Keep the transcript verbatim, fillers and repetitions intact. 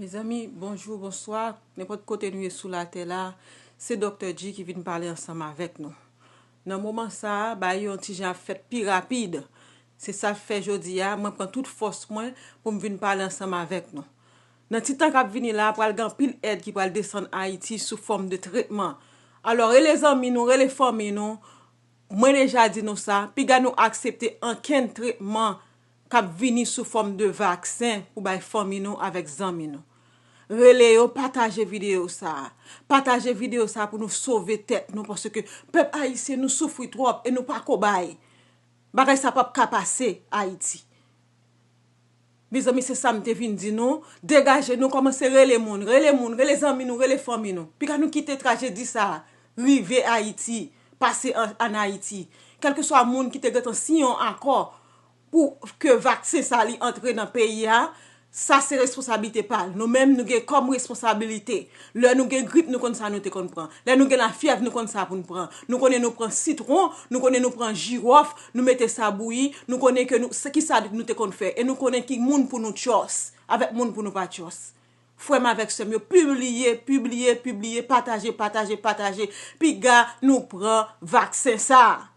Mezanmi, bonjou, bonswa, nenpòt kote nou ye sou latè la, se Doktè G ki vin pale ansanm avèk nou. Nan moman sa a, bagay yo yon ti jan ap fèt pi rapid. Se sa k fè jodi a, mwen pran tout fòs mwen pou m vin pale ansanm avèk nou. Nan ti tan k ap vini la, pral gen anpil èd ki pral desann Ayiti sou fòm de tretman. Alò, rele zanmi nou, rele fanmi nou. Mwen deja di nou sa, piga nou aksepte ankenn tretman k ap vini sou fòm de vaksen pou bay fanmi nou avèk zanmi nou. Rele yo, pataje videyo sa a. Pataje videyo sa a pou nou sove tèt nou, paske pèp ayisyen nou soufri twòp e nou pa kobay. Bagay sa p ap ka pase Ayiti. Mezanmi, se sa m te vin di nou. Degaje nou, kòmanse rele moun, rele moun, rele zanmi nou, rele fanmi nou. Piga nou kite trajedi sa a rive Ayiti, pase an, an Ayiti. Kèlkeswa moun ki te gentan siyen yon akò pou ke vaksen sa li antre nan peyi a, sa se responsablite pa l. Nou menm, nou gen kòm responsablite. Lè nou gen grip, nou konn sa nou te konn pran. Lè nou gen lafyèv, nou konn sa pou n pran. Nou konnen nou pran sitwon, nou konnen nou pran jiwòf, nou mete sa bouyi, nou konnen ke nou, se ki sa nou te konn fè. E nou konnen ki moun pou nou tchòs, avèk moun pou nou pa tchòs. Frè m avèk sè m yo, pibliye, pibliye, pibliye, pataje, pataje, pataje. Piga nou pran vaksen sa a.